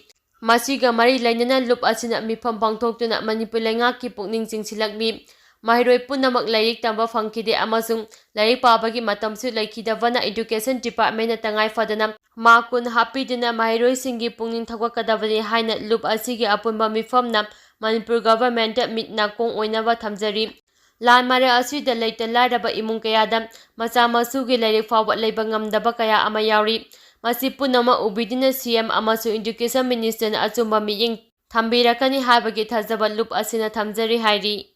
ꯃꯁꯤꯒ ꯃꯔꯤ ꯂꯩꯅꯅ ꯂꯨꯞ ꯑꯁꯤꯅ ꯃꯤꯐꯝ ꯄꯥꯡꯊꯣꯛꯇꯨꯅ ꯃꯅꯤꯄꯨꯔ ꯂꯩꯉꯥꯛꯀꯤ ꯄꯨꯛꯅꯤꯡ ꯆꯤꯡꯁꯤꯜꯂꯛꯂꯤ꯫ ꯃꯍꯩꯔꯣꯏ ꯄꯨꯝꯅꯃꯛ ꯂꯥꯏꯔꯤꯛ ꯇꯝꯕ ꯐꯪꯈꯤꯗꯦ ꯑꯃꯁꯨꯡ ꯂꯥꯏꯔꯤꯛ ꯄꯥꯕꯒꯤ ꯃꯇꯝꯁꯨ ꯂꯩꯈꯤꯗꯕꯅ Education Departmentꯅ ꯇꯉꯥꯏ ꯐꯗꯅ ꯃꯥ ꯀꯨꯟ ꯍꯥꯞꯄꯤꯗꯨꯅ ꯃꯍꯩꯔꯣꯏꯁꯤꯡꯒꯤ ꯄꯨꯛꯅꯤꯡ ꯊꯧꯒꯠꯀꯗꯕꯅꯤ ꯍꯥꯏꯅ ꯂꯨꯞ ꯑꯁꯤꯒꯤ ꯑꯄꯨꯟꯕ ꯃꯤꯐꯝꯅ ꯃꯅꯤꯄꯨꯔ ꯒꯚꯔꯟꯃꯦꯟꯠꯇ ꯃꯤꯠ ꯅꯥꯀꯣꯡ ꯑꯣꯏꯅꯕ ꯊꯝꯖꯔꯤ꯫ ꯂꯥꯟ ꯃꯔꯛ ꯑꯁꯤꯗ ꯂꯩꯇ ꯂꯥꯏꯔꯕ ꯏꯃꯨꯡ ꯀꯌꯥꯗ ꯃꯆꯥ ꯃꯁꯨꯒꯤ ꯂꯥꯏꯔꯤꯛ ꯐꯥꯎꯕ ꯂꯩꯕ ꯉꯝꯗꯕ ꯀꯌꯥ ꯑꯃ ꯌꯥꯎꯔꯤ꯫ ꯃꯁꯤ ꯄꯨꯝꯅꯃꯛ ꯎꯕꯤꯗꯨꯅ CM ꯑꯃꯁꯨꯡ Education Ministerꯅ ꯑꯆꯨꯝꯕ ꯃꯤꯠꯌꯦꯡ ꯊꯝꯕꯤꯔꯛꯀꯅꯤ ꯍꯥꯏꯕꯒꯤ ꯊꯥꯖꯕ ꯂꯨꯞ ꯑꯁꯤꯅ ꯊꯝꯖꯔꯤ ꯍꯥꯏꯔꯤ꯫